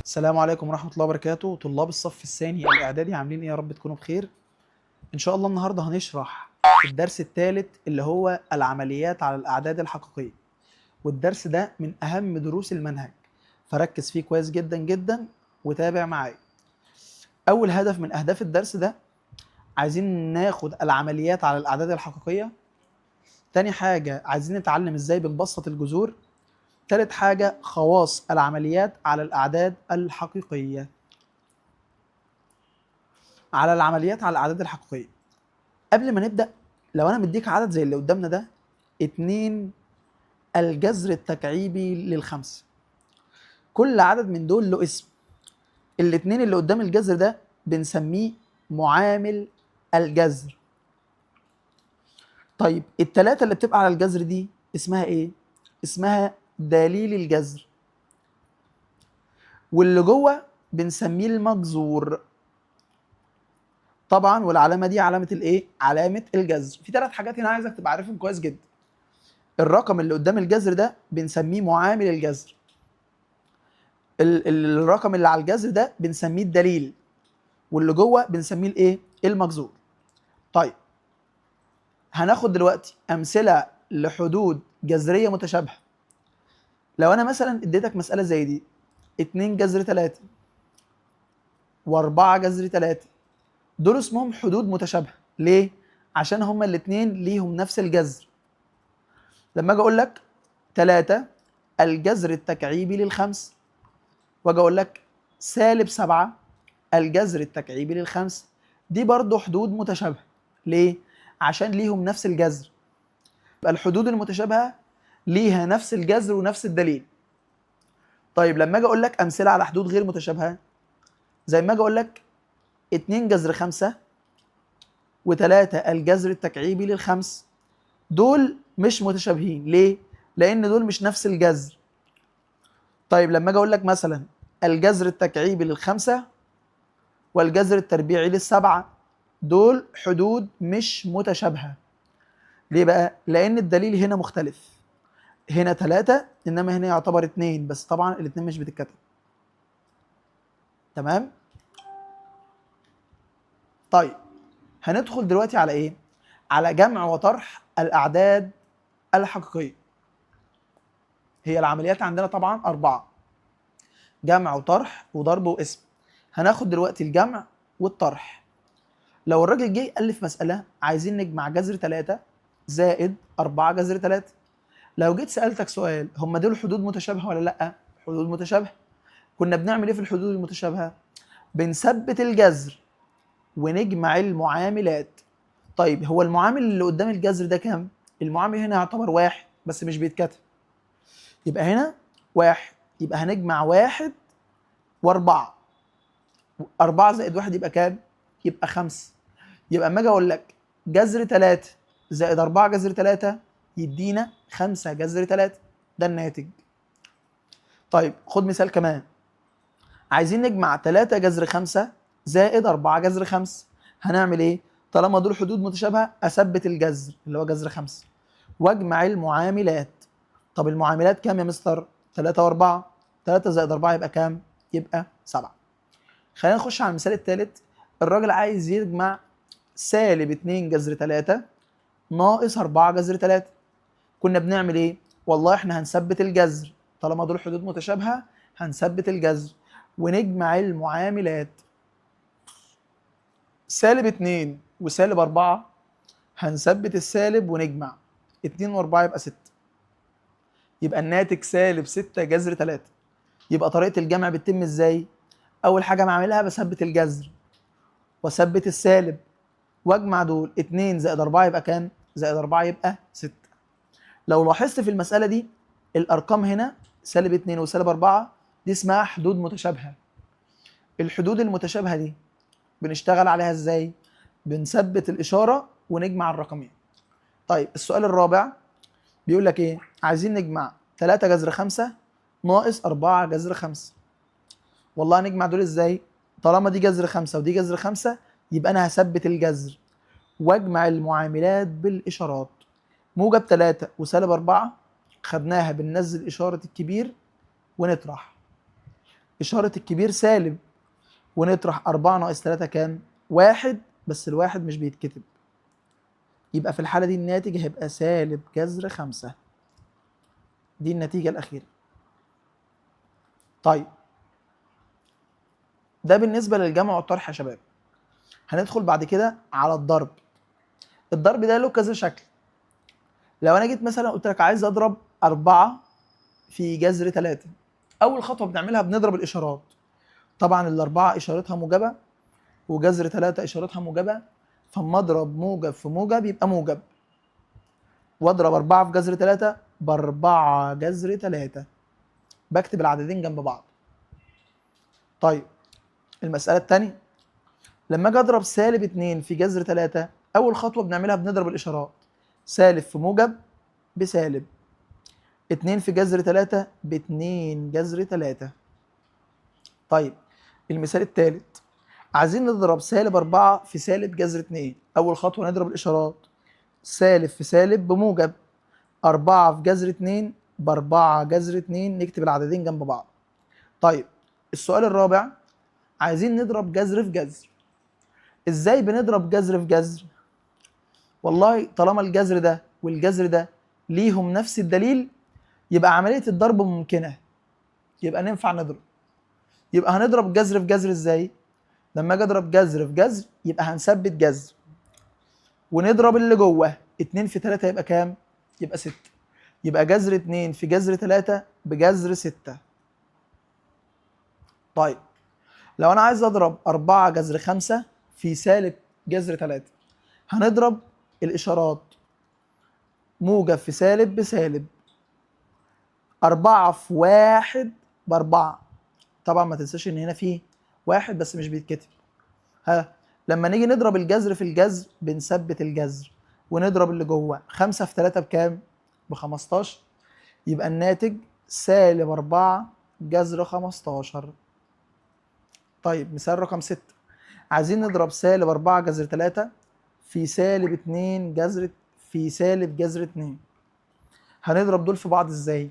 السلام عليكم ورحمة الله وبركاته. طلاب الصف الثاني الإعدادي عاملين إيه؟ يا رب تكونوا بخير. إن شاء الله النهاردة هنشرح الدرس الثالث اللي هو العمليات على الأعداد الحقيقية، والدرس ده من أهم دروس المنهج، فركز فيه كويس جدا جدا وتابع معايا. أول هدف من أهداف الدرس ده عايزين ناخد العمليات على الأعداد الحقيقية. تاني حاجة عايزين نتعلم إزاي بنبسط الجذور. تالت حاجة خواص العمليات على الأعداد الحقيقية. على العمليات على الأعداد الحقيقية. قبل ما نبدأ، لو أنا مديك عدد زي اللي قدامنا ده 2 الجذر التكعيبي للخمسة، كل عدد من دول له اسم. الاتنين اللي قدام الجذر ده بنسميه معامل الجذر. طيب التلاتة اللي بتبقى على الجذر دي اسمها ايه؟ اسمها دليل الجذر. واللي جوه بنسميه المجذور طبعا، والعلامة دي علامة الايه؟ علامة الجذر. في 3 حاجات هنا عايزك تبقى عارفهم كويس جدا. الرقم اللي قدام الجذر ده بنسميه معامل الجذر. الرقم اللي على الجذر ده بنسميه الدليل، واللي جوه بنسميه الايه؟ المجذور. طيب هناخد دلوقتي امثلة لحدود جذرية متشابهة. لو انا مثلا اديتك مسالة زي دي، 2 جذر 3 و4 جذر 3، دول اسمهم حدود متشابهة. ليه؟ عشان هما الاتنين ليهم نفس الجذر. لما اجي اقول لك 3 الجذر التكعيبي للخمس، واجي اقول لك سالب 7 الجذر التكعيبي للخمس، دي برضو حدود متشابهة. ليه؟ عشان ليهم نفس الجذر. يبقى الحدود المتشابهة ليها نفس الجذر ونفس الدليل. طيب لما اجي اقول لك امثلة على حدود غير متشابهة، زي ما اجي اقول لك 2 جذر 5 و3 الجذر التكعيبي للخمس، دول مش متشابهين. ليه؟ لان دول مش نفس الجذر. طيب لما اجي اقول لك مثلا الجذر التكعيبي للخمسة والجذر التربيعي للسبعة، دول حدود مش متشابهة. ليه بقى؟ لأن الدليل هنا مختلف، هنا 3 إنما هنا يعتبر 2، بس طبعا الاتنين مش بتتكتب. تمام؟ طيب هندخل دلوقتي على إيه؟ على جمع وطرح الأعداد الحقيقية. هي العمليات عندنا طبعا 4، جمع وطرح وضرب وقسم. هناخد دلوقتي الجمع والطرح. لو الراجل جه ألف مسألة عايزين نجمع جذر 3 زائد 4 جذر 3، لو جيت سألتك سؤال هم دول حدود متشابهة ولا لأ؟ حدود متشابهة. كنا بنعمل إيه في الحدود المتشابهة؟ بنثبت الجذر ونجمع المعاملات. طيب هو المعامل اللي قدام الجذر ده كام؟ المعامل هنا يعتبر 1 بس مش بيتكتب، يبقى هنا 1، يبقى هنجمع 1 و4، 4 زائد 1 يبقى كام؟ يبقى 5. يبقى اما اجي اقول لك جذر 3 زائد 4 جذر 3 يدينا 5 جذر 3، ده الناتج. طيب خد مثال كمان، عايزين نجمع 3 جذر 5 زائد 4 جذر 5، هنعمل ايه؟ طالما دول حدود متشابهة اثبت الجذر اللي هو جذر 5 واجمع المعاملات. طب المعاملات كام يا مستر؟ 3 و4، 3 زائد 4 يبقى كام؟ يبقى 7. خلينا نخش على المثال الثالث. الراجل عايز يجمع سالب 2 جذر 3 ناقص 4 جذر 3. كنا بنعمل ايه؟ والله احنا هنثبت الجذر، طالما دول حدود متشابهة هنثبت الجذر ونجمع المعاملات. سالب 2 وسالب 4 هنثبت السالب ونجمع 2 و4 يبقى 6، يبقى الناتج سالب 6 جذر 3. يبقى طريقة الجمع بتتم ازاي؟ أول حاجة بعملها بثبت الجذر واثبت السالب واجمع دول، 2 زائد 4 يبقى كام؟ زائد 4 يبقى 6. لو لاحظت في المسألة دي الأرقام هنا سالب 2 وسالب 4 دي اسمها حدود متشابهة. الحدود المتشابهة دي بنشتغل عليها ازاي؟ بنثبت الإشارة ونجمع الرقمين. طيب السؤال الرابع بيقول لك ايه؟ عايزين نجمع 3 جذر 5 ناقص 4 جذر 5. والله هنجمع دول ازاي؟ طالما دي جذر 5 ودي جذر 5 يبقى انا هثبت الجذر واجمع المعاملات بالاشارات. موجب 3 وسالب 4 خدناها بننزل اشارة الكبير ونطرح. إشارة الكبير سالب، ونطرح 4 ناقص 3 كام؟ 1، بس الواحد مش بيتكتب، يبقى في الحالة دي الناتج هيبقى سالب جذر 5. دي النتيجة الأخيرة. طيب ده بالنسبة للجمع والطرح يا شباب. هندخل بعد كده على الضرب. الضرب ده له كذا شكل. لو أنا جيت مثلا قلت لك عايز أضرب 4 في جذر 3، أول خطوة بنعملها بنضرب الإشارات. طبعا الأربعة إشارتها موجبة وجذر 3 إشارتها موجبة، فاما أضرب موجب في موجب يبقى موجب، وأضرب 4 في جذر 3 ب4 جذر 3. بكتب العددين جنب بعض. طيب المسألة التانية لما أجي أضرب سالب 2 في جذر 3، أول خطوة بنعملها بنضرب الإشارات، سالب في موجب بسالب، 2 في جذر 3 ب2 جذر 3. طيب المثال التالت عايزين نضرب سالب 4 في سالب جذر 2، أول خطوة نضرب الإشارات، سالب في سالب بموجب، 4 في جذر 2 ب4 جذر 2، نكتب العددين جنب بعض. طيب السؤال الرابع عايزين نضرب جذر في جذر. ازاي بنضرب جذر في جذر؟ والله طالما الجذر ده والجذر ده ليهم نفس الدليل يبقى عملية الضرب ممكنة، يبقى ننفع نضرب. يبقى هنضرب جذر في جذر ازاي؟ لما اجي اضرب جذر في جذر يبقى هنثبت جذر ونضرب اللي جوه، 2 في 3 يبقى كام؟ يبقى 6، يبقى جذر 2 في جذر 3 بجذر 6. طيب لو انا عايز اضرب 4 جذر 5 في سالب جذر 3، هنضرب الاشارات، موجب في سالب بسالب، 4 في 1 ب4، طبعا ما تنساش ان هنا فيه 1 بس مش بيتكتب. ها لما نيجي نضرب الجذر في الجذر بنثبت الجذر ونضرب اللي جوه، 5 في 3 بكام؟ ب15، يبقى الناتج سالب 4 جذر 15. طيب مثال رقم 6 عايزين نضرب سالب 4 جذر 3 في سالب 2 جذر في سالب جذر 2. هنضرب دول في بعض ازاي؟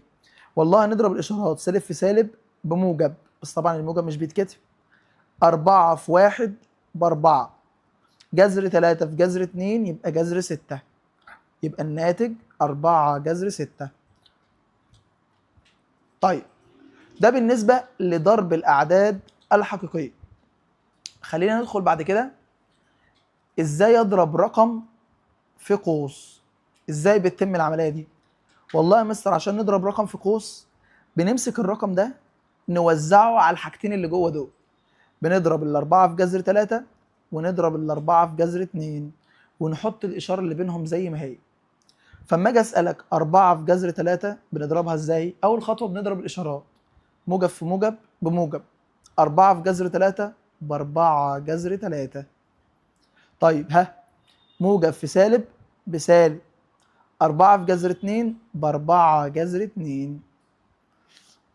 والله هنضرب الاشارات، سالب في سالب بموجب، بس طبعا الموجب مش بيتكتب، 4 في 1 ب4، جذر 3 في جذر 2 يبقى جذر 6، يبقى الناتج 4 جذر 6. طيب ده بالنسبة لضرب الأعداد الحقيقية. خلينا ندخل بعد كده ازاي اضرب رقم في قوس. ازاي بتتم العملية دي؟ والله يا مستر عشان نضرب رقم في قوس بنمسك الرقم ده نوزعه على الحاجتين اللي جوه دول، بنضرب الأربعة في جذر 3 ونضرب الأربعة في جذر 2 ونحط الإشارة اللي بينهم زي ما هي. فاما أجي أسألك 4 في جذر 3 بنضربها إزاي؟ أول خطوة بنضرب الإشارات، موجب في موجب بموجب، 4 في جذر 3 ب4 جذر 3. طيب ها موجب في سالب بسالب، 4 في جذر 2 ب4 جذر 2.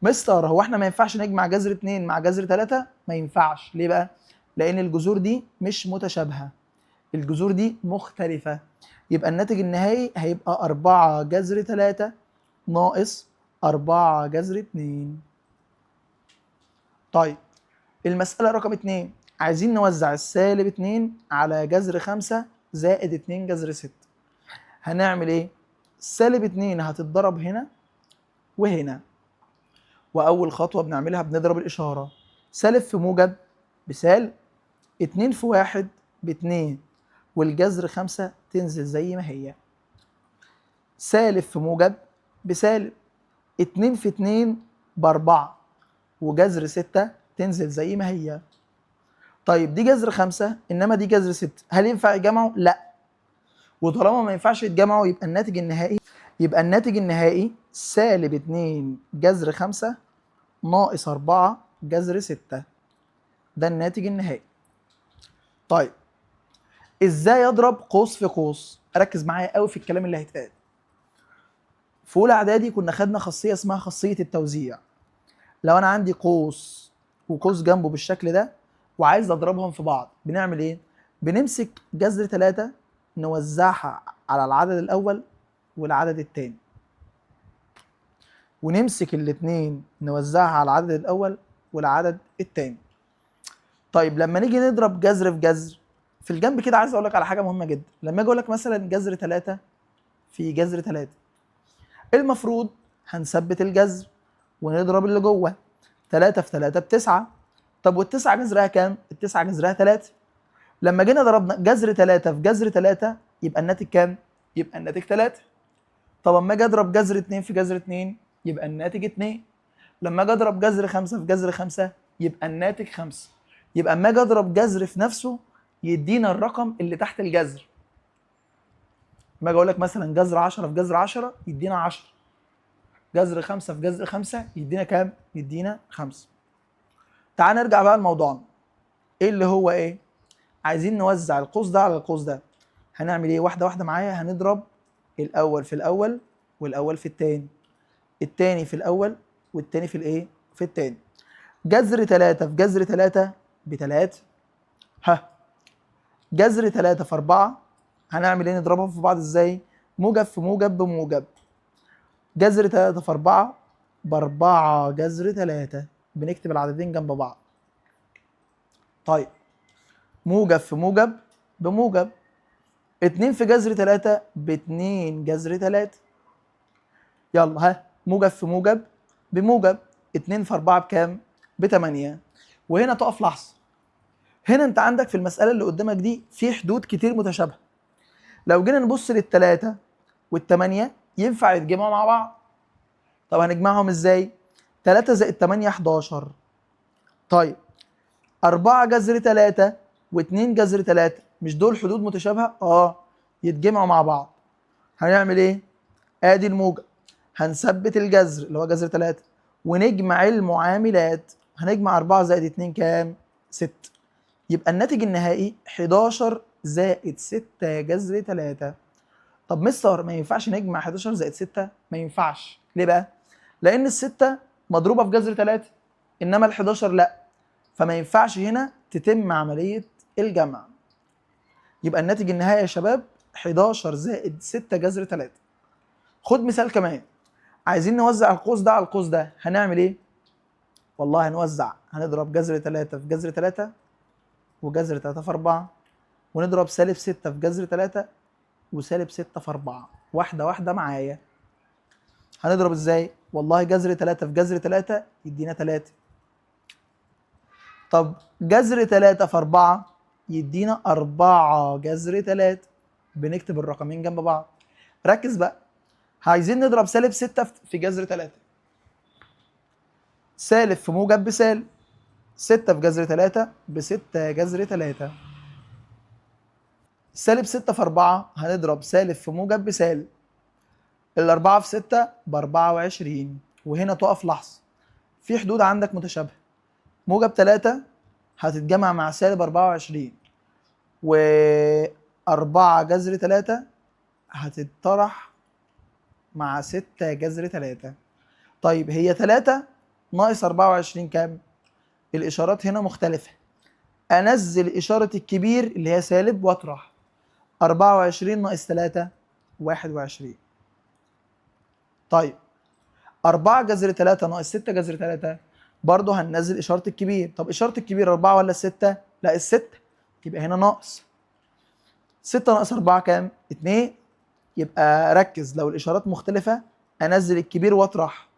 مستر هو احنا ما ينفعش نجمع جذر 2 مع جذر 3؟ ما ينفعش. ليه بقى؟ لأن الجذور دي مش متشابهة، الجذور دي مختلفة، يبقى الناتج النهائي هيبقى 4 جذر 3 ناقص 4 جذر 2. طيب المسألة رقم 2 عايزين نوزع السالب 2 على جذر 5 زائد 2 جذر 6. هنعمل ايه؟ سالب 2 هتتضرب هنا وهنا، وأول خطوة بنعملها بنضرب الإشارة، سالب في موجب بسالب، 2 في 1 ب2، والجذر 5 تنزل زي ما هي، سالب في موجب بسالب، 2 في 2 ب4، وجذر 6 تنزل زي ما هي. طيب دي جذر 5 إنما دي جذر 6، هل ينفع يتجمعوا؟ لا. وطالما ما ينفعش يتجمعوا يبقى الناتج النهائي سالب 2 جذر 5 ناقص 4 جذر 6، ده الناتج النهائي. طيب ازاي اضرب قوس في قوس؟ ركز معايا قوي في الكلام اللي هيتقال. في اولى اعدادي كنا خدنا خاصية اسمها خاصية التوزيع. لو انا عندي قوس وقوس جنبه بالشكل ده وعايز اضربهم في بعض، بنعمل ايه؟ بنمسك جذر 3 نوزعها على العدد الاول والعدد الثاني، ونمسك الاثنين نوزعها على العدد الاول والعدد التاني. طيب لما نيجي نضرب جذر في جذر في الجنب كده، عايز اقول لك على حاجة مهمة جدا. لما اجي اقول لك مثلا جذر 3 في جذر 3، المفروض هنثبت الجذر ونضرب اللي جوه. 3 في 3 ب9. طب والتسعة جذرها كام؟ التسعة جذرها 3. لما جينا ضربنا جذر 3 في جذر 3 يبقى الناتج كام؟ يبقى الناتج 3. طب اما اجي اضرب جذر 2 في جذر 2 يبقى الناتج 2. لما اجي اضرب جذر 5 في جذر 5 يبقى الناتج 5. يبقى اما اجي اضرب جذر في نفسه يدينا الرقم اللي تحت الجذر. لما اجي اقول لك مثلا جذر 10 في جذر 10 يدينا 10. جذر 5 في جذر 5 يدينا كام؟ يدينا 5. تعال نرجع بقى لموضوعنا. ايه اللي هو ايه؟ عايزين نوزع القوس ده على القوس ده. هنعمل ايه؟ واحدة واحدة معايا. هنضرب الاول في الاول والاول في التاني، التاني في الاول والتاني في الايه؟ في التاني. جذر 3 في جذر 3 ب3. ها، جذر 3 في 4 هنعمل ايه؟ نضربهم في بعض ازاي؟ موجب في موجب بموجب. جذر 3 في 4 ب4 جذر 3. بنكتب العددين جنب بعض. طيب موجب في موجب بموجب. 2 في جذر 3 ب2 جذر 3. يلا ها، موجب في موجب بموجب. 2 في 4 بكام؟ ب8. وهنا تقف لحظة. هنا انت عندك في المسألة اللي قدامك دي في حدود كتير متشابهة. لو جينا نبص للتلاتة والتمانية ينفع يتجمعوا مع بعض. طب هنجمعهم ازاي؟ 3 زائد 8 11. طيب 4 جذر 3 و2 جذر 3 مش دول حدود متشابهة؟ يتجمعوا مع بعض. هنعمل ايه؟ ادي الموجب، هنثبت الجذر اللي هو جذر 3 ونجمع المعاملات. هنجمع 4 زائد 2 كام؟ 6. يبقى الناتج النهائي 11 زائد 6 جذر 3. طب مستر ما ينفعش نجمع 11 زائد 6؟ ما ينفعش. ليه بقى؟ لأن الستة مضروبة في جذر 3، إنما ال 11 لأ، فما ينفعش هنا تتم عملية الجمع. يبقى الناتج النهائي يا شباب 11 زائد 6 جذر 3. خد مثال كمان. عايزين نوزع القوس ده على القوس ده، هنعمل ايه؟ والله هنوزع، هنضرب جذر 3 في جذر 3 وجذر 3 في 4، ونضرب سالب 6 في جذر 3 وسالب 6 في 4. واحدة واحدة معايا. هنضرب ازاي؟ والله جذر 3 في جذر 3 يدينا 3. طب جذر 3 في 4 يدينا 4 جذر 3. بنكتب الرقمين جنب بعض. ركز بقى، عايزين نضرب سالب 6 في جذر 3. سالب في موجب بسالب، 6 في جذر 3 ب6 جذر 3. سالب 6 في 4 هنضرب سالب في موجب بسالب، الأربعة في 6 ب24. وهنا تقف لحظة، في حدود عندك متشابهة. موجب 3 هتتجمع مع سالب 24، و4 جذر 3 هتتطرح مع 6 جذر 3. طيب هي 3 ناقص 24 كام؟ الإشارات هنا مختلفة. أنزل إشارة الكبير اللي هي سالب وأطرح. 24 ناقص 3 21. طيب 4 جذر 3 ناقص 6 جذر 3 برضه هننزل إشارة الكبير. طب إشارة الكبير 4 ولا 6؟ لا الستة، يبقى هنا ناقص. 6 ناقص 4 كام؟ 2. يبقى ركز، لو الإشارات مختلفة أنزل الكبير وأطرح.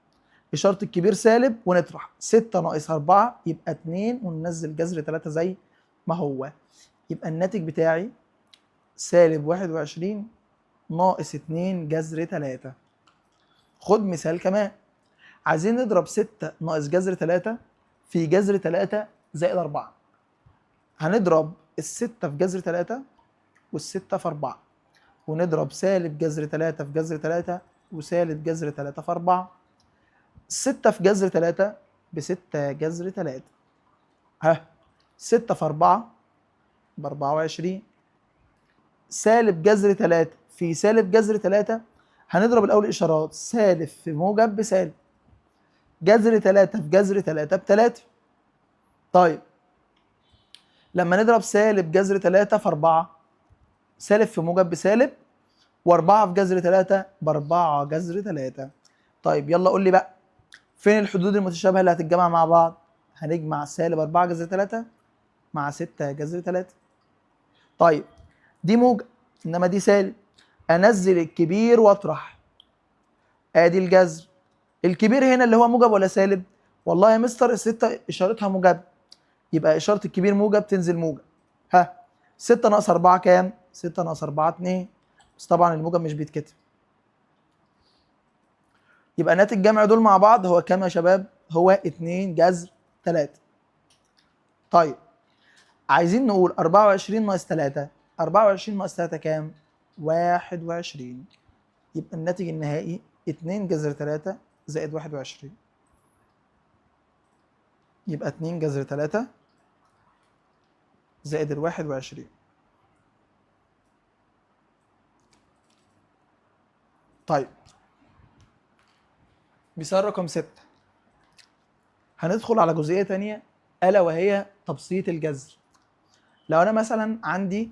إشارة الكبير سالب ونطرح. 6 ناقص 4 يبقى 2، وننزل جذر 3 زي ما هو. يبقى الناتج بتاعي سالب 21 ناقص 2 جذر 3. خد مثال كمان. عايزين نضرب 6 ناقص جذر 3 في جذر 3 زائد 4. هنضرب الستة في جذر 3 والستة في 4، ونضرب سالب جذر 3 في جذر 3 وسالب جذر 3 في 4. 6 في جذر 3 ب6 جذر 3. ها، 6 في 4 ب24. سالب جذر 3 في سالب جذر 3، هنضرب الأول إشارات، سالب في موجب بسالب، جذر 3 في جذر 3 ب3. طيب لما نضرب سالب جذر 3 في 4، سالب في موجب بسالب، و4 في جذر 3 ب4 جذر 3. طيب يلا قول لي بقى فين الحدود المتشابهة اللي هتتجمع مع بعض؟ هنجمع سالب 4 جذر 3 مع 6 جذر 3. طيب دي موجب انما دي سالب، انزل الكبير واطرح. ادي الجذر الكبير هنا اللي هو موجب ولا سالب؟ والله يا مستر الستة اشارتها موجب، يبقى اشارة الكبير موجب تنزل موجب. ها 6 ناقص 4 كام؟ 6 ناقص 4 2، بس طبعا الموجب مش بيتكتب. يبقى ناتج جمع دول مع بعض هو كام يا شباب؟ هو 2 جذر 3. طيب عايزين نقول 24 ناقص 3، 24 ناقص 3 كام؟ 21. يبقى الناتج النهائي 2 جذر 3 زائد 21. يبقى 2 جذر 3 زائد ال 21. طيب مثال رقم 6، هندخل على جزئية تانية ألا وهي تبسيط الجذر. لو أنا مثلا عندي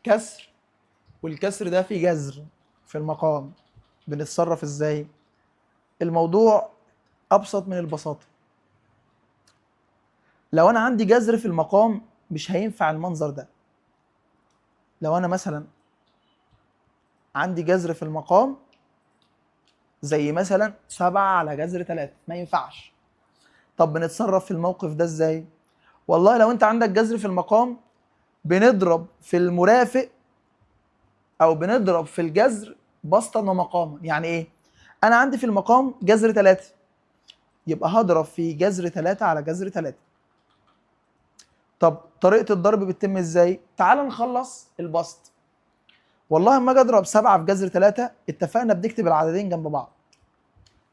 كسر والكسر ده فيه جذر في المقام، بنتصرف إزاي؟ الموضوع أبسط من البساطة. لو أنا عندي جذر في المقام مش هينفع المنظر ده. لو أنا مثلا عندي جذر في المقام زي مثلا 7 على جذر 3، ما ينفعش. طب بنتصرف في الموقف ده ازاي؟ والله لو انت عندك جذر في المقام بنضرب في المرافق او بنضرب في الجذر بسطا ومقاما. يعني ايه؟ انا عندي في المقام جذر 3، يبقى هضرب في جذر 3 على جذر 3. طب طريقة الضرب بتتم ازاي؟ تعال نخلص البسط. والله اما اجي اضرب 7 في جذر 3، اتفقنا بنكتب العددين جنب بعض،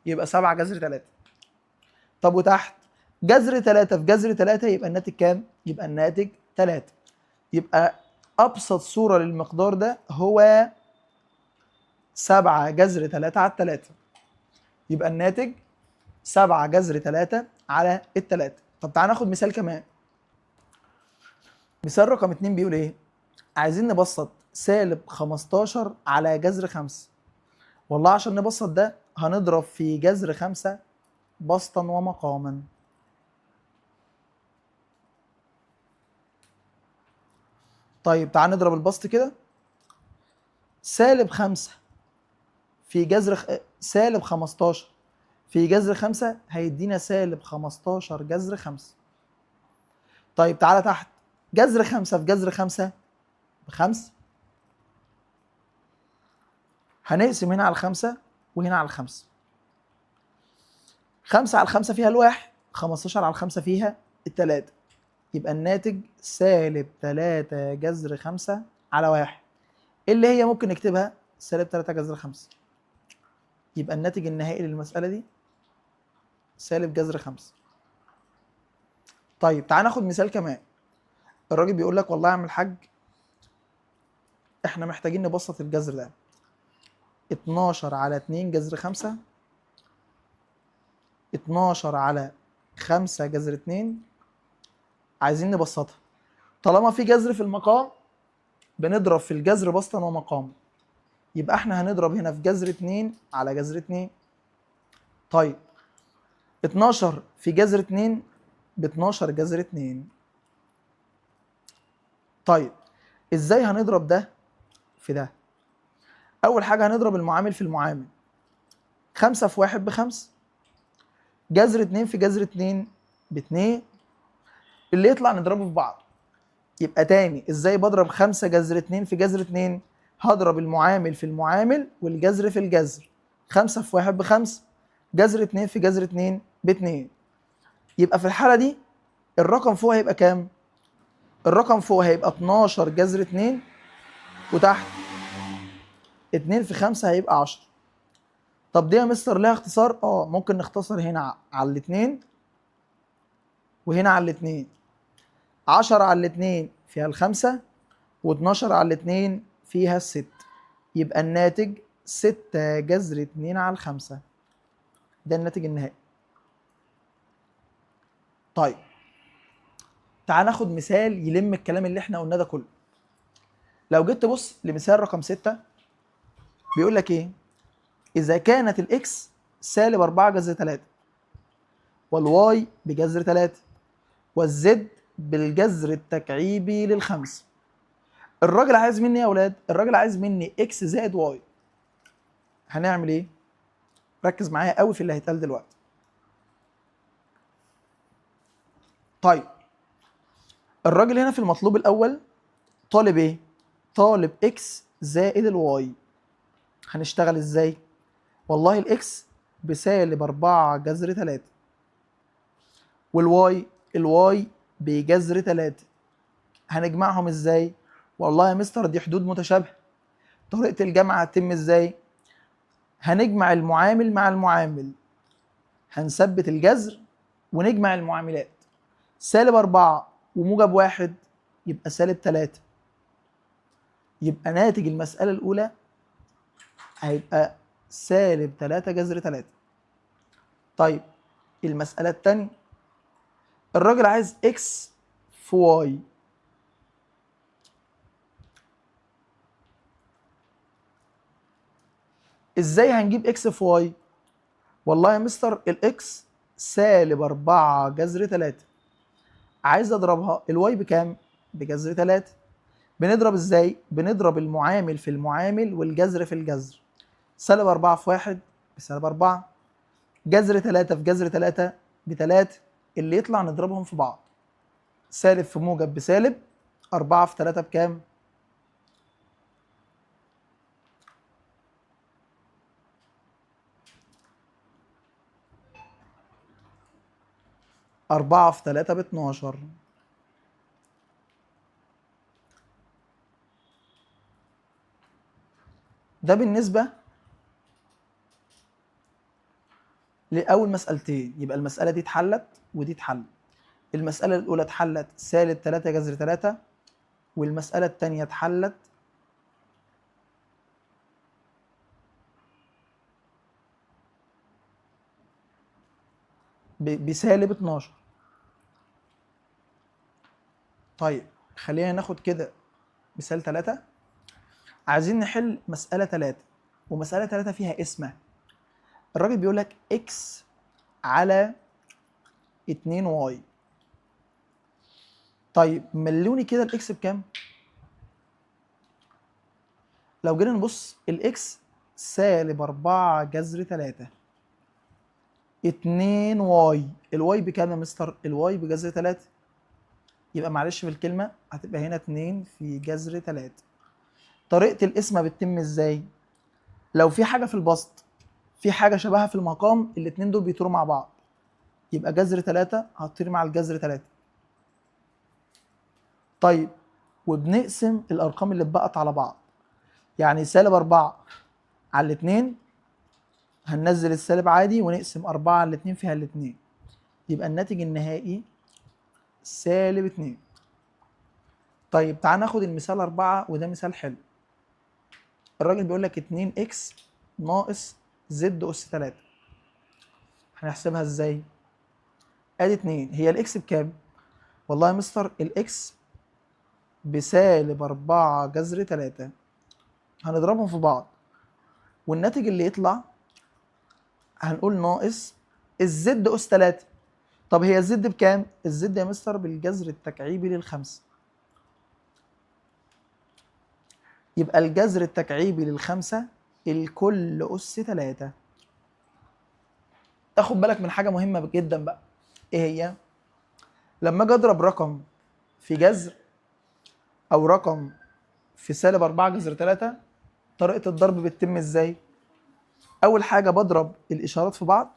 يبقى 7 جذر 3. طب وتحت جذر 3 في جذر 3 يبقى الناتج كام؟ يبقى الناتج 3. يبقى ابسط صورة للمقدار ده هو 7 جذر 3 على 3. يبقى الناتج 7 جذر 3 على 3. طب تعال ناخد مثال كمان. مثال رقم 2 بيقول ايه؟ عايزين نبسط سالب 15 على جذر 5. والله عشان نبسط ده هنضرب في جذر 5 بسطا ومقاما. طيب تعال نضرب البسط كده. سالب 5 في جذر سالب 15 في جذر 5 هيدينا سالب 15 جذر 5. طيب تعالى تحت جذر 5 في جذر 5 ب5. هنقسم هنا على 5 وهنا على 5. 5 على 5 فيها الواحد، 15 على 5 فيها التلاتة. يبقى الناتج سالب 3 جذر 5 على 1، اللي هي ممكن نكتبها سالب 3 جذر 5. يبقى الناتج النهائي للمسألة دي سالب جذر 5. طيب تعال ناخد مثال كمان. الراجل بيقول لك والله يا عم الحاج احنا محتاجين نبسط الجذر ده. 12 على 2 جذر 5، 12 على 5 جذر 2، عايزين نبسطها. طالما في جذر في المقام بنضرب في الجذر بسطا ومقام، يبقى احنا هنضرب هنا في جذر 2 على جذر 2. طيب 12 في جذر 2 ب 12 جذر 2. طيب ازاي هنضرب ده في ده؟ اول حاجة هنضرب المعامل في المعامل. 5 في 1 ب5، جذر 2 في جذر 2 ب2، اللي يطلع نضربه في بعض. يبقى تاني ازاي بضرب 5 جذر 2 في جذر 2؟ هضرب المعامل في المعامل والجذر في الجذر. 5 في 1 ب5، جذر 2 في جذر 2 ب2. يبقى في الحالة دي الرقم فوق هيبقى كام؟ الرقم فوق هيبقى 12 جذر 2، وتحت 2 في 5 هيبقى 10. طب دي يا مستر لها اختصار؟ ممكن نختصر هنا على الاتنين وهنا على الاتنين. 10 على الاتنين فيها الخمسة، و12 على الاتنين فيها الست. يبقى الناتج 6 جذر 2 على 5. ده الناتج النهائي. طيب تعال ناخد مثال يلم الكلام اللي احنا قلناه ده كله. لو جيت تبص لمثال رقم 6 بيقول لك ايه؟ إذا كانت ال x سالب 4 جذر 3 وال y بجذر 3 وال Z بالجذر التكعيبي للخمسة. الراجل عايز مني يا اولاد، الراجل عايز مني X زائد Y. هنعمل ايه؟ ركز معايا قوي في اللي هيتقال دلوقتي. طيب الراجل هنا في المطلوب الاول طالب ايه؟ طالب X زائد ال Y. هنشتغل ازاي؟ والله ال X بسالب 4 جذر 3، وال Y، ال Y بجذر 3. هنجمعهم ازاي؟ والله يا مستر دي حدود متشابهة. طريقه الجمع هتتم ازاي؟ هنجمع المعامل مع المعامل، هنثبت الجذر ونجمع المعاملات. سالب 4 وموجب 1 يبقى سالب 3، يبقى ناتج المسألة الأولى هيبقى سالب 3 جذر 3. طيب المسألة الثانية الراجل عايز X في Y. ازاي هنجيب X في Y؟ والله يا مستر ال X سالب 4 جذر 3، عايز اضربها ال Y بكام؟ بجذر 3. بنضرب ازاي؟ بنضرب المعامل في المعامل والجذر في الجذر. سالب 4 في 1 بسالب 4، جذر 3 في جذر 3 ب3، اللي يطلع نضربهم في بعض. سالب في موجب بسالب، 4 في 3 بكام؟ 4 في 3 ب12. ده بالنسبة لأول مسألتين. يبقى المسألة دي اتحلت ودي اتحلت. المسألة الأولى اتحلت سالب 3 جذر 3، والمسألة التانية اتحلت بسالب 12. طيب خلينا ناخد كده مثال 3. عايزين نحل مسألة 3، ومسألة 3 فيها قسمة. الراجل بيقول لك X على 2 Y. طيب ملوني كده ال X بكام؟ لو جينا نبص ال X سالب 4 جذر 3، 2 Y، ال Y بكام يا مستر؟ ال Y بجذر 3، يبقى معلش في الكلمة هتبقى هنا 2 في جذر 3. طريقة القسمة بتتم ازاي؟ لو في حاجة في البسط في حاجة شبهها في المقام، الاتنين دول بيطيروا مع بعض، يبقى جذر 3 هتطير مع الجذر 3. طيب وبنقسم الأرقام اللي اتبقت على بعض، يعني سالب 4 على الاتنين هننزل السالب عادي ونقسم 4 على الاتنين فيها الاتنين، يبقى الناتج النهائي سالب 2. طيب تعال ناخد المثال 4، وده مثال حلو. الراجل بيقول لك 2 X ناقص Z أس 3. هنحسبها ازاي؟ ادي 2، هي ال X بكام؟ والله يا مستر ال X بسالب 4 جذر 3، هنضربهم في بعض والناتج اللي يطلع هنقول ناقص ال Z أس 3. طب هي ال Z بكام؟ ال Z يا مستر بالجذر التكعيبي للخمسة، يبقى الجذر التكعيبي للخمسة الكل أس 3. تاخد بالك من حاجة مهمة جدا بقى، إيه هي؟ لما أجي أضرب رقم في جذر أو رقم في سالب 4 جذر 3، طريقة الضرب بتتم إزاي؟ أول حاجة بضرب الإشارات في بعض،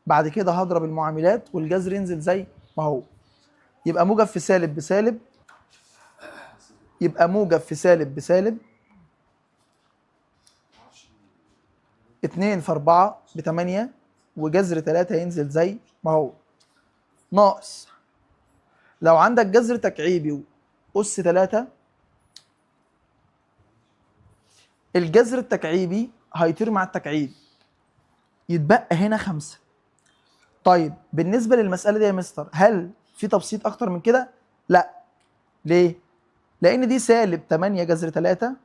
بعد كده هضرب المعاملات والجذر ينزل زي ما هو، يبقى موجب في سالب بسالب، يبقى موجب في سالب بسالب، 2 في 4 ب8، وجذر 3 ينزل زي ما هو، ناقص لو عندك جذر تكعيبي أس 3، الجذر التكعيبي هيطير مع التكعيب، يتبقى هنا 5. طيب بالنسبة للمسألة دي يا مستر هل في تبسيط أكتر من كده؟ لا. ليه؟ لأن دي سالب 8 جذر 3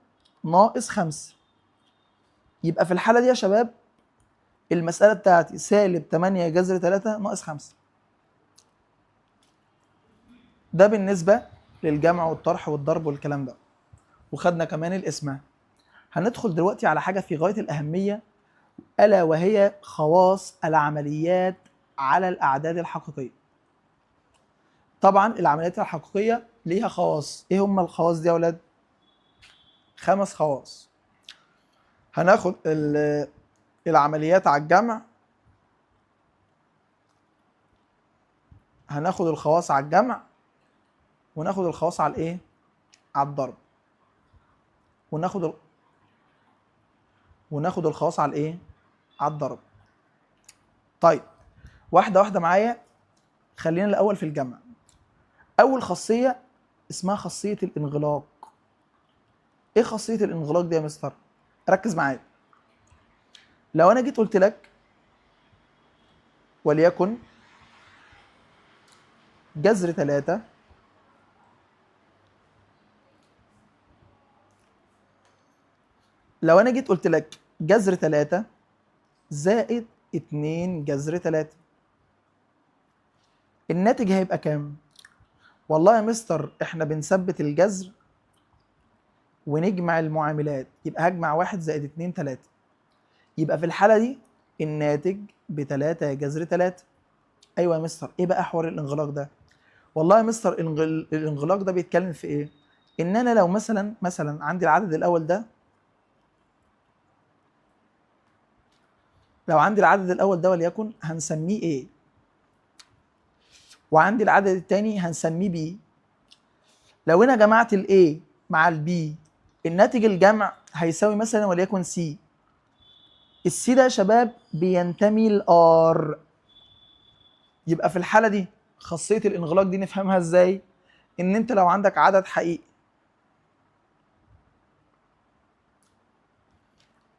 ناقص 5، يبقى في الحالة دي يا شباب المسألة بتاعتي سالب 8 جذر 3 ناقص 5. ده بالنسبة للجمع والطرح والضرب والكلام ده، وخدنا كمان القسمة. هندخل دلوقتي على حاجة في غاية الأهمية، ألا وهي خواص العمليات على الأعداد الحقيقية. طبعا العمليات الحقيقية ليها خواص. إيه هم الخواص دي يا أولاد؟ 5 خواص. هناخد العمليات على الجمع، هناخد الخواص على الجمع، وناخد الخواص على الايه؟ على الضرب، وناخد الخواص على الايه؟ على الضرب. طيب واحدة واحدة معايا. خلينا الأول في الجمع. أول خاصية اسمها خاصية الانغلاق. إيه خاصية الانغلاق دي يا مستر؟ ركز معايا. لو أنا جيت قلت لك وليكن جذر 3 لو أنا جيت قلت لك جذر 3 زائد 2 جذر 3، الناتج هيبقى كام؟ والله يا مستر احنا بنثبت الجذر ونجمع المعاملات، يبقى هجمع 1 زائد 2 3، يبقى في الحالة دي الناتج ب3 جذر 3. أيوة يا مستر، إيه بقى حوار الانغلاق ده؟ والله يا مستر الانغلاق ده بيتكلم في إيه؟ إن أنا لو مثلا عندي العدد الأول ده، لو عندي العدد الأول ده وليكن هنسميه A، وعندي العدد الثاني هنسميه B. لو أنا جمعت ال A مع ال B، الناتج الجمع هيساوي مثلا وليكن C. ال C ده يا شباب بينتمي ل R. يبقى في الحالة دي خاصية الانغلاق دي نفهمها ازاي؟ ان انت لو عندك عدد حقيقي،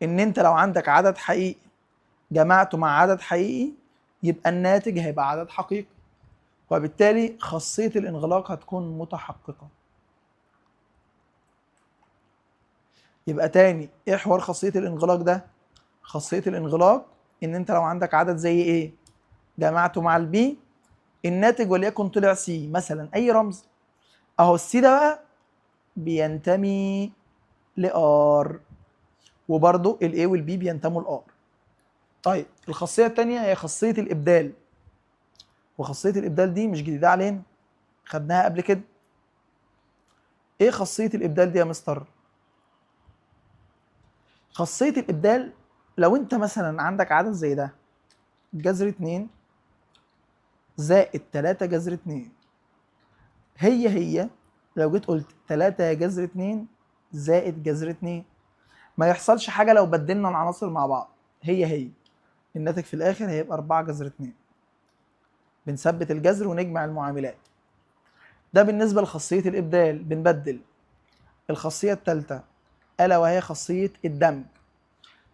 ان انت لو عندك عدد حقيقي جمعته مع عدد حقيقي يبقى الناتج هيبقى عدد حقيقي، وبالتالي خاصية الانغلاق هتكون متحققة. يبقى تاني ايه حوار خاصية الانغلاق ده؟ خاصية الانغلاق ان انت لو عندك عدد زي A جمعته مع ال B، الناتج وليكن طلع C مثلا، اي رمز، اهو ال C ده بقى بينتمي ل R، وبرضه ال A وال B بينتموا ل R. طيب الخاصية التانية هي خاصية الإبدال، وخاصية الإبدال دي مش جديدة علينا، خدناها قبل كده. إيه خاصية الإبدال دي يا مستر؟ خاصية الإبدال لو أنت مثلا عندك عدد زي ده، جذر 2 زائد 3 جذر 2، هي لو جيت قلت 3 جذر 2 زائد جذر 2، ما يحصلش حاجة لو بدلنا العناصر مع بعض، هي الناتج في الآخر هيبقى 4 جذر 2. بنثبت الجذر ونجمع المعاملات. ده بالنسبة لخاصية الإبدال، بنبدل. الخاصية الثالثة ألا وهي خاصية الدمج.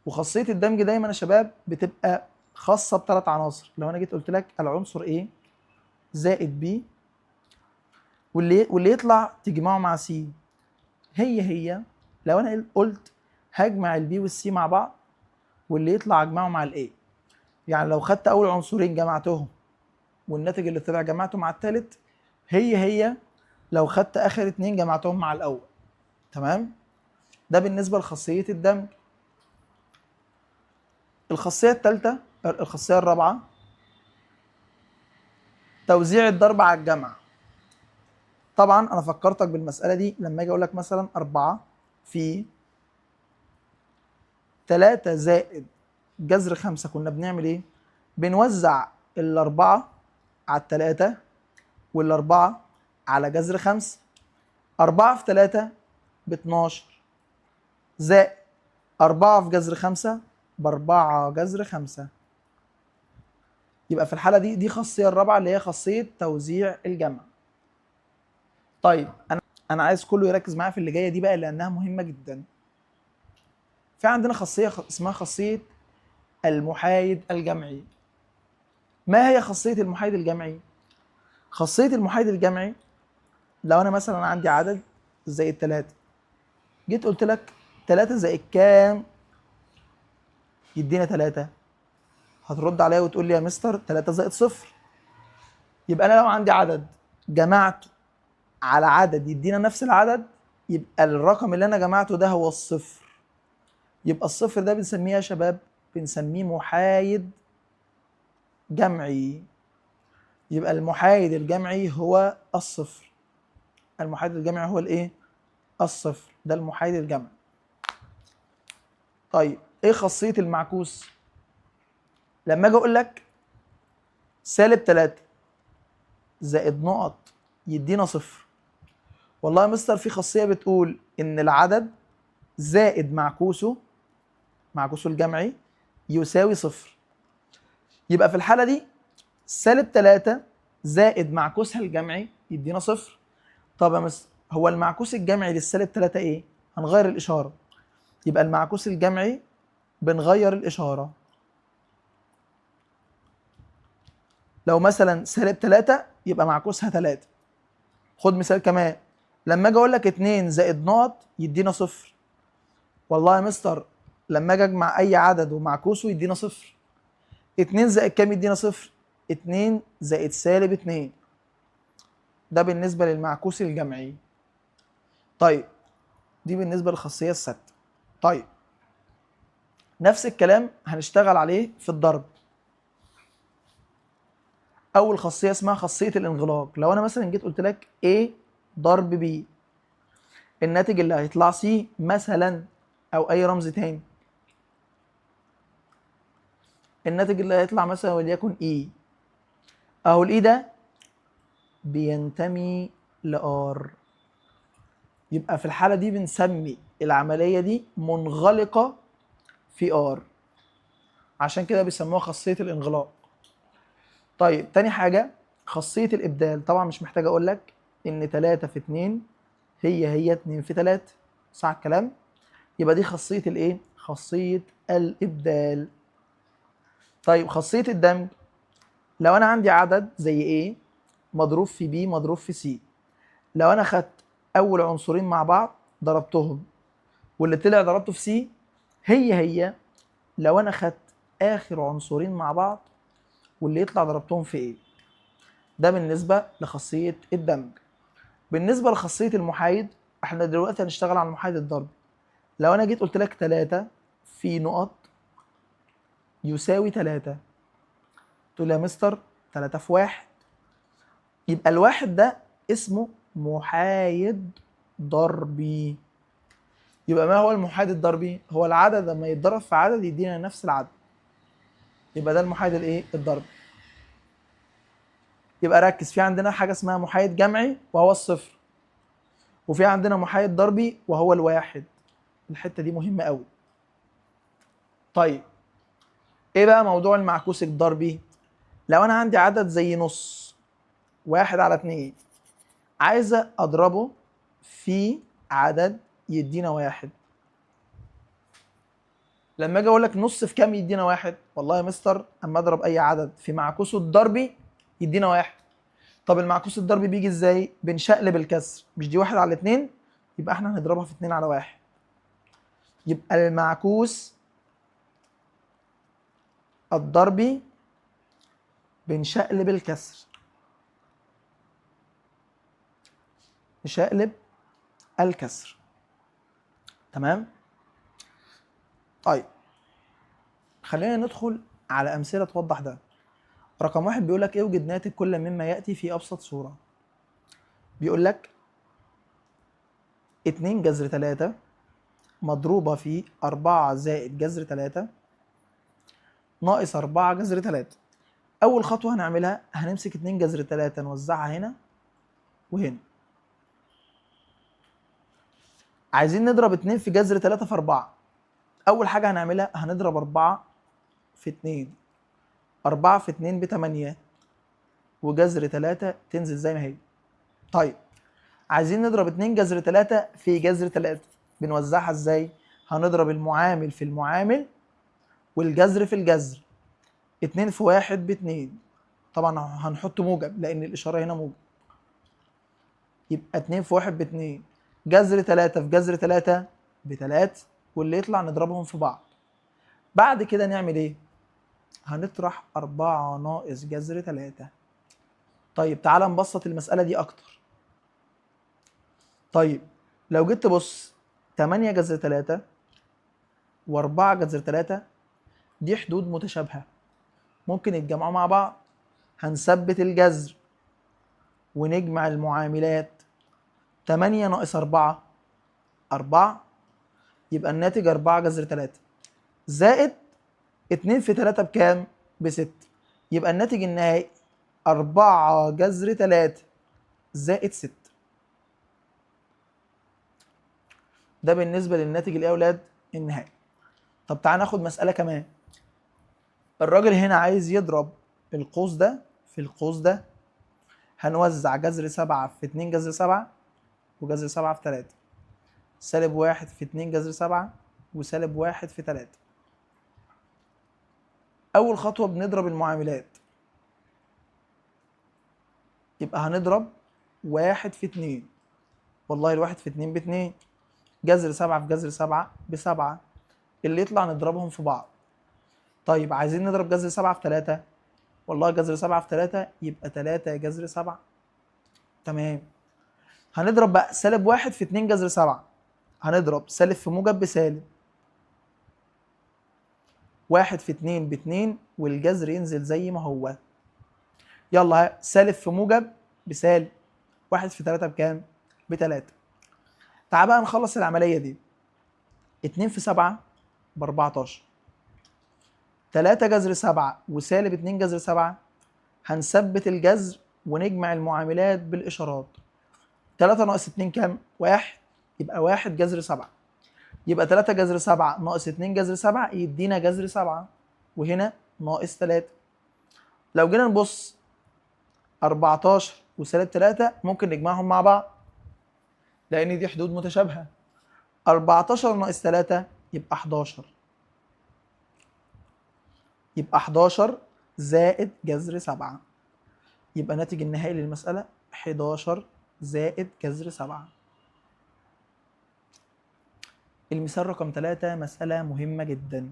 وخاصية الدمج دايما يا شباب بتبقى خاصة بثلاث عناصر. لو أنا جيت قلت لك العنصر A زائد B، واللي يطلع تجمعه مع C، هي لو أنا قلت هجمع ال B وال C مع بعض واللي يطلع أجمعه مع ال A، يعني لو خدت أول عنصرين جمعتهم والناتج اللي طلع جمعته مع الثالث، هي لو خدت آخر 2 جمعتهم مع الأول. تمام؟ ده بالنسبة لخاصية الدمج. الخاصية الثالثة، الخاصية الرابعة، توزيع الضرب على الجمع. طبعا أنا فكرتك بالمسألة دي لما أجي أقول لك مثلا 4 في 3 زائد جذر 5، كنا بنعمل إيه؟ بنوزع ال4 على 3 وال4 على جذر 5. 4 في 3 ب12 زائد 4 في جذر 5 ب4 جذر 5. يبقى في الحالة دي خاصية الرابعة اللي هي خاصية توزيع الجمع. طيب أنا عايز كله يركز معايا في اللي جاية دي بقى لأنها مهمة جدا. في عندنا خاصية اسمها خاصية المحايد الجمعي. ما هي خاصية المحايد الجمعي؟ خاصية المحايد الجمعي لو أنا مثلا عندي عدد زي 3، جيت قلت لك 3 زائد كام يدينا 3، هترد عليا وتقول لي يا مستر 3 زائد 0. يبقى أنا لو عندي عدد جمعته على عدد يدينا نفس العدد، يبقى الرقم اللي انا جمعته ده هو الصفر. يبقى الصفر ده بنسميه يا شباب، بنسميه محايد جمعي. يبقى المحايد الجمعي هو الصفر. المحايد الجمعي هو الايه؟ الصفر. ده المحايد الجمعي. طيب ايه خاصية المعكوس؟ لما اجي اقول لك سالب 3 زائد نقط يدينا صفر، والله يا مستر في خاصية بتقول ان العدد زائد معكوسة، معكوسة الجمعي، يساوي صفر. يبقى في الحالة دي سالب 3 زائد معكوسها الجمعي يدينا صفر. طب يا مستر هو المعكوس الجمعي للسالب 3 ايه؟ هنغير الإشارة. يبقى المعكوس الجمعي بنغير الإشارة. لو مثلا سالب 3 يبقى معكوسها 3. خد مثال كمان، لما اجي اقول لك 2 زائد نقط يدينا صفر، والله يا مستر لما اجي اجمع اي عدد ومعكوسه يدينا صفر. 2 زائد كام يدينا صفر؟ 2 زائد سالب 2. ده بالنسبة للمعكوس الجمعي. طيب دي بالنسبة للخاصية السادسة. طيب نفس الكلام هنشتغل عليه في الضرب. أول خاصية اسمها خاصية الانغلاق. لو أنا مثلا جيت قلت لك A ضرب B، الناتج اللي هيطلع C مثلا أو أي رمز تاني، الناتج اللي هيطلع مثلا وليكن E، أهو ال E ده بينتمي ل R. يبقى في الحالة دي بنسمي العملية دي منغلقة في R، عشان كده بيسموها خاصية الانغلاق. طيب تاني حاجة خاصية الإبدال. طبعا مش محتاج أقول لك إن 3 في 2 هي 2 في 3، صح الكلام؟ يبقى دي خاصية الإيه؟ خاصية الإبدال. طيب خاصية الدمج، لو أنا عندي عدد زي A مضروب في B مضروب في C، لو أنا خدت أول عنصرين مع بعض ضربتهم واللي طلع ضربته في C، هي لو أنا خدت آخر عنصرين مع بعض واللي يطلع ضربتهم في A. ده بالنسبة لخاصية الدمج. بالنسبة لخاصية المحايد، احنا دلوقتي هنشتغل على المحايد الضربي. لو أنا جيت قلت لك 3 في نقط يساوي 3، تقول لي يا مستر 3 في 1، يبقى الواحد ده اسمه محايد ضربي. يبقى ما هو المحايد الضربي؟ هو العدد لما يتضرب في عدد يدينا نفس العدد، يبقى ده المحايد الايه؟ الضربي. يبقى ركز، في عندنا حاجة اسمها محايد جمعي وهو الصفر، وفي عندنا محايد ضربي وهو الواحد. الحتة دي مهمة قوي. طيب ايه بقى موضوع المعكوس الضربي؟ لو انا عندي عدد زي نص 1 على 2، عايز اضربه في عدد يدينا 1. لما اجي اقول لك نص في كام يدينا 1، والله يا مستر اما اضرب اي عدد في معكوسة الضربي يدينا 1. طب المعكوس الضربي بيجي ازاي؟ بنشقلب الكسر، مش دي 1 على 2، يبقى احنا هنضربها في 2 على 1. يبقى المعكوس الضربي بنشقلب الكسر، نشقلب الكسر. تمام؟ طيب خلينا ندخل على أمثلة توضح ده. رقم 1 بيقول لك اوجد ناتج كل مما يأتي في أبسط صورة. بيقول لك 2 جذر 3 مضروبة في 4 زائد جذر 3 ناقص 4 جذر 3. أول خطوة هنعملها هنمسك 2 جذر 3 نوزعها هنا وهنا. عايزين نضرب 2 في جذر 3 في 4. أول حاجة هنعملها هنضرب 4 في 2، 4 في 2 ب8، وجذر 3 تنزل زي ما هي. طيب عايزين نضرب 2 جذر 3 في جذر 3، بنوزعها ازاي؟ هنضرب المعامل في المعامل والجذر في الجذر. 2 في 1 ب2، طبعا هنحط موجب لأن الإشارة هنا موجب، يبقى 2 في 1 ب2، جذر 3 في جذر 3 ب3، واللي يطلع نضربهم في بعض. بعد كده نعمل ايه؟ هنطرح 4 ناقص جذر 3. طيب تعالى نبسط المسألة دي أكتر. طيب لو جيت تبص 8 جذر 3 و4 جذر 3 دي حدود متشابهة، ممكن يتجمعوا مع بعض. هنثبت الجذر ونجمع المعاملات. 8 ناقص 4 4، يبقى الناتج 4 جذر 3 زائد 2 في 3 بكام؟ ب6، يبقى الناتج النهائي 4 جذر 3 زائد 6. ده بالنسبة للناتج الإيه يا أولاد؟ النهائي. طب تعال ناخد مسألة كمان. الراجل هنا عايز يضرب القوس ده في القوس ده، هنوزع جذر 7 في 2 جذر 7 وجذر 7 في 3، سالب 1 في 2 جذر 7 وسالب 1 في 3. أول خطوة بنضرب المعاملات، يبقى هنضرب 1 في 2، والله الواحد في 2 باتنين، جذر 7 في جذر 7 ب7، اللي يطلع نضربهم في بعض. طيب عايزين نضرب جذر 7 في 3، والله جذر 7 في 3 يبقى 3 جذر 7. تمام. هنضرب بقى سالب 1 في 2 جذر 7، هنضرب سالب في موجب بسالب، 1 في 2 باتنين والجذر ينزل زي ما هو. يلا سالب في موجب بسالب، 1 في 3 بكام؟ ب3. تعال بقى نخلص العملية دي. 2 في 7 ب14، 3 جذر 7 وسالب 2 جذر 7، هنثبت الجذر ونجمع المعاملات بالإشارات. 3 ناقص 2 كام؟ 1، يبقى 1 جذر 7، يبقى 3 جذر 7 ناقص 2 جذر 7 يدينا جذر 7، وهنا ناقص 3. لو جينا نبص 14 وسالب 3 ممكن نجمعهم مع بعض لأن دي حدود متشابهة. 14 ناقص 3 يبقى 11، يبقى 11 زائد جذر 7، يبقى الناتج النهائي للمسألة 11 زائد جذر 7. المثال رقم 3 مسألة مهمة جدا.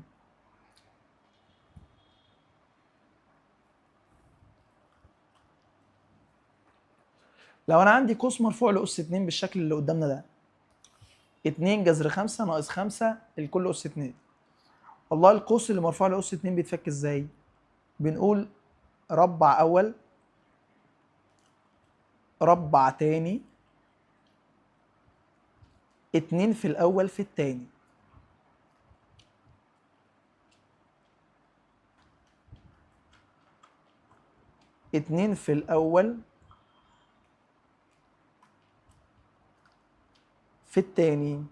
لو أنا عندي قوس مرفوع لأس 2 بالشكل اللي قدامنا ده، 2 جذر 5 ناقص 5 الكل أس 2. والله القوس اللي مرفوع لأس 2 بيتفك إزاي؟ بنقول ربع أول، ربع تاني، 2 في الأول في التاني. اتنين في الأول في التاني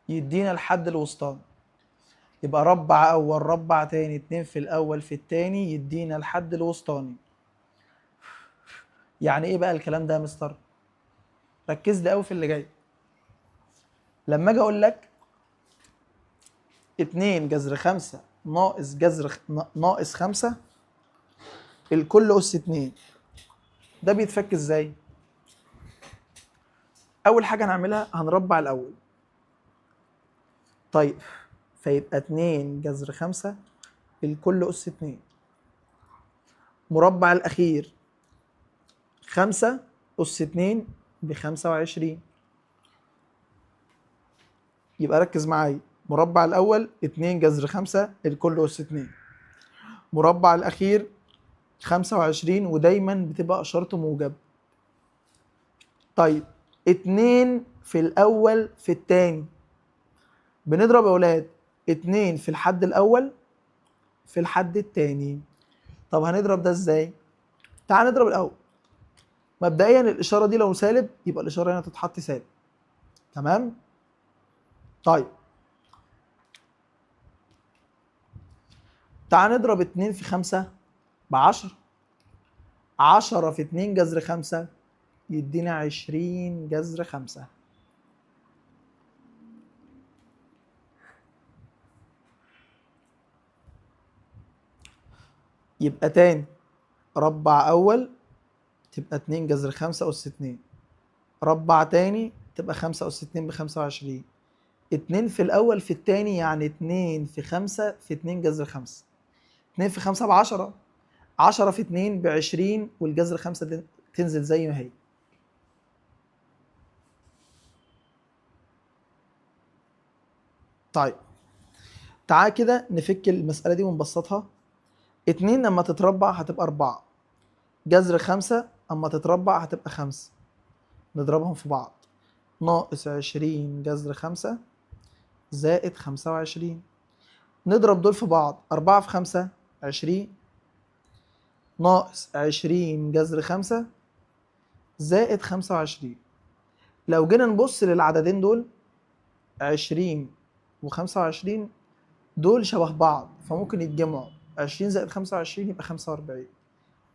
يدينا الحد الوسطاني، يبقى ربع أول ربع تاني 2 في الأول في التاني يدينا الحد الوسطاني. يعني إيه بقى الكلام ده يا مستر؟ ركز لي قوي في اللي جاي. لما أجي أقول لك 2 جذر 5 ناقص جذر ناقص 5 الكل أس 2، ده بيتفك إزاي؟ أول حاجة هنعملها هنربع الأول. طيب فيبقى 2 جذر 5 الكل أس 2، مربع الأخير 5 أس 2 ب25. يبقى ركز معايا، مربع الأول 2 جذر 5 الكل أس 2، مربع الأخير 25 ودايما بتبقى إشارته موجب. طيب 2 في الأول في التاني، بنضرب يا أولاد 2 في الحد الأول في الحد التاني. طب هنضرب ده إزاي؟ تعال نضرب الأول. مبدئيا الإشارة دي لو سالب يبقى الإشارة هنا تتحط سالب، تمام؟ طيب تعال نضرب 2 في 5 ب10، 10 في 2 جذر 5 يدينا 20 جذر 5. يبقى تاني ربع أول تبقى 2 جذر 5 أس 2، ربع تاني تبقى 5 أس 2 ب25، 2 في الأول في التاني يعني 2 في 5 في 2 جذر 5، 2 في 5 ب10، 10 في 2 ب20 والجذر 5 تنزل زي ما هي. طيب تعال كده نفك المسألة دي ونبسطها. 2 لما تتربع هتبقى 4، جذر 5 اما تتربع هتبقى 5، نضربهم في بعض، ناقص 20 جذر 5 زائد 25، نضرب دول في بعض، 4 في 5 20، ناقص 20 جذر 5 زائد 25. لو جينا نبص للعددين دول 20 و25 دول شبه بعض فممكن يتجمعوا، 20 زائد 25 يبقى 45،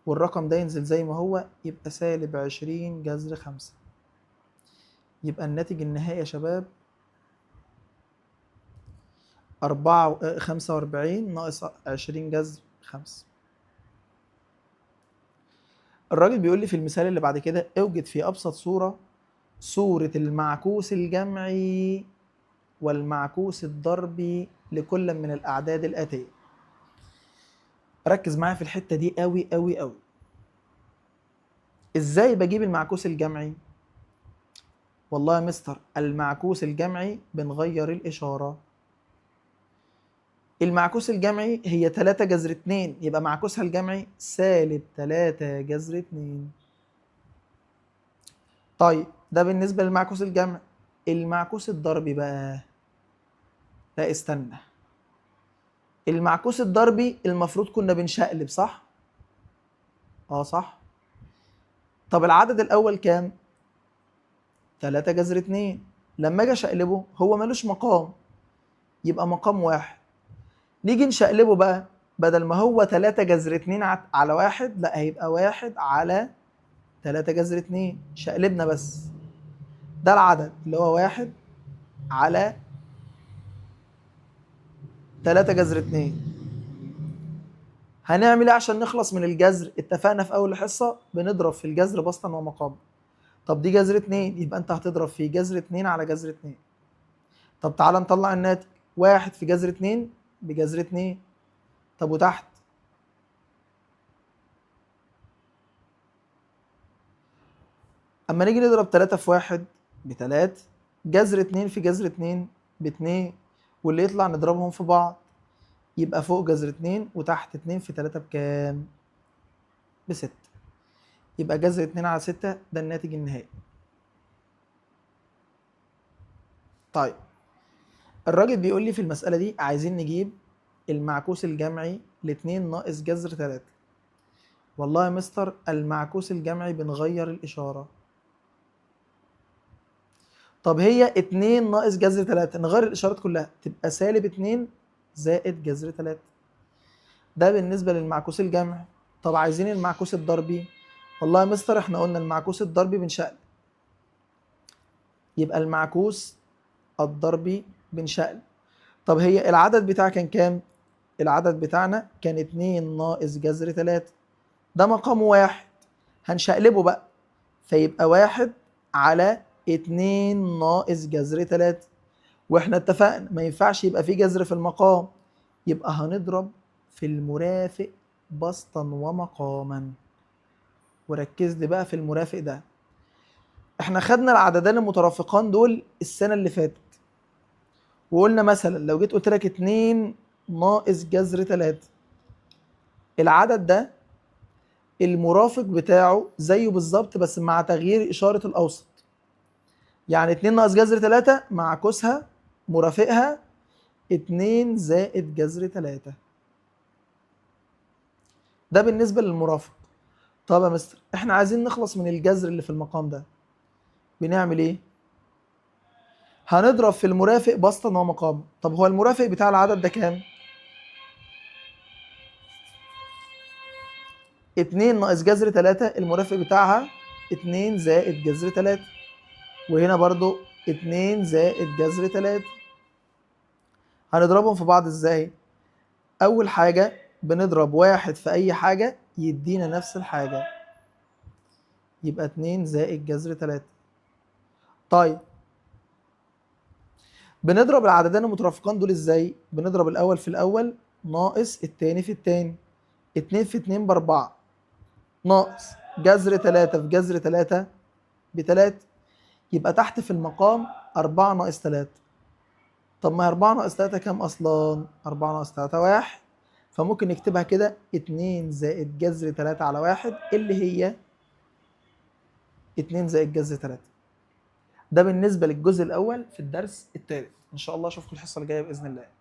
والرقم ده ينزل زي ما هو يبقى سالب 20 جذر 5. يبقى الناتج النهائي يا شباب 45 ناقص 20 جذر 5. الراجل بيقول لي في المثال اللي بعد كده اوجد في أبسط صورة صورة المعكوس الجمعي والمعكوس الضربي لكل من الأعداد الآتية. ركز معايا في الحتة دي قوي قوي قوي. ازاي بجيب المعكوس الجمعي؟ والله يا مستر المعكوس الجمعي بنغير الإشارة. المعكوس الجمعي هي 3 جذر 2، يبقى معكوسها الجمعي سالب 3 جذر 2. طيب ده بالنسبة للمعكوس الجمعي. المعكوس الضربي بقى، لا استنى، المعكوس الضربي المفروض كنا بنشقلب صح؟ اه صح. طب العدد الأول كام؟ 3 جذر 2، لما اجي اشقلبه هو ملوش مقام، يبقى مقام واحد. نيجي نشقلبه بقى، بدل ما هو 3 جذر 2 على 1، لا هيبقى 1 على 3 جذر 2، شقلبنا بس. ده العدد اللي هو 1 على 3 جذر 2. هنعمل ايه عشان نخلص من الجذر؟ اتفقنا في اول حصة بنضرب في الجذر بسطا ومقاما. طب دي جذر 2، يبقى انت هتضرب في جذر 2 على جذر 2. طب تعالى نطلع الناتج، 1 في جذر 2 بجذر 2. طب وتحت اما نيجي نضرب 3 في 1 ب3، جذر 2 في جذر 2 ب2، واللي يطلع نضربهم في بعض، يبقى فوق جذر 2 وتحت 2 في 3 بكام؟ ب6. يبقى جذر 2 على 6 ده الناتج النهائي. طيب الراجل بيقول لي في المسألة دي عايزين نجيب المعكوس الجمعي ل2 ناقص جذر 3. والله يا مستر المعكوس الجمعي بنغير الإشارة. طب هي 2 ناقص جذر 3، نغير الإشارات كلها تبقى سالب 2 زائد جذر 3. ده بالنسبة للمعكوس الجمعي. طب عايزين المعكوس الضربي. والله يا مستر احنا قلنا المعكوس الضربي بنشقلب، يبقى المعكوس الضربي بنشقلب. طب هي العدد بتاعك كان كام؟ العدد بتاعنا كان 2 ناقص جذر 3، ده مقامه 1، هنشقلبه بقى فيبقى 1 على 2 ناقص جذر 3. واحنا اتفقنا ما ينفعش يبقى في جذر في المقام، يبقى هنضرب في المرافق بسطا ومقاما. وركز لي بقى في المرافق ده، احنا خدنا العددين المترافقان دول السنة اللي فاتت، وقلنا مثلا لو جيت قلت لك 2 ناقص جذر 3، العدد ده المرافق بتاعه زيه بالظبط بس مع تغيير إشارة الأوسط. يعني 2 ناقص جذر 3 معكوسها مرافقها 2 زائد جذر 3. ده بالنسبة للمرافق. طب يا مستر احنا عايزين نخلص من الجذر اللي في المقام ده، بنعمل ايه؟ هنضرب في المرافق بسطا ومقاما. طب هو المرافق بتاع العدد ده كام؟ 2 ناقص جذر 3، المرافق بتاعها 2 زائد جذر 3، وهنا برضو 2 زائد جذر 3. هنضربهم في بعض ازاي؟ أول حاجة بنضرب 1 في أي حاجة يدينا نفس الحاجة، يبقى 2 زائد جذر 3. طيب بنضرب العددين المترافقان دول ازاي؟ بنضرب الأول في الأول ناقص التاني في التاني، 2 في 2 ب4، ناقص جذر 3 في جذر 3 ب3، يبقى تحت في المقام 4 ناقص 3. طب ما 4 ناقص 3 كام أصلا؟ 4 ناقص 3 1، فممكن نكتبها كده 2 زائد جذر 3 على 1 اللي هي 2 زائد جذر 3. ده بالنسبة للجزء الأول في الدرس الثالث. إن شاء الله أشوفكم الحصة الجاية بإذن الله.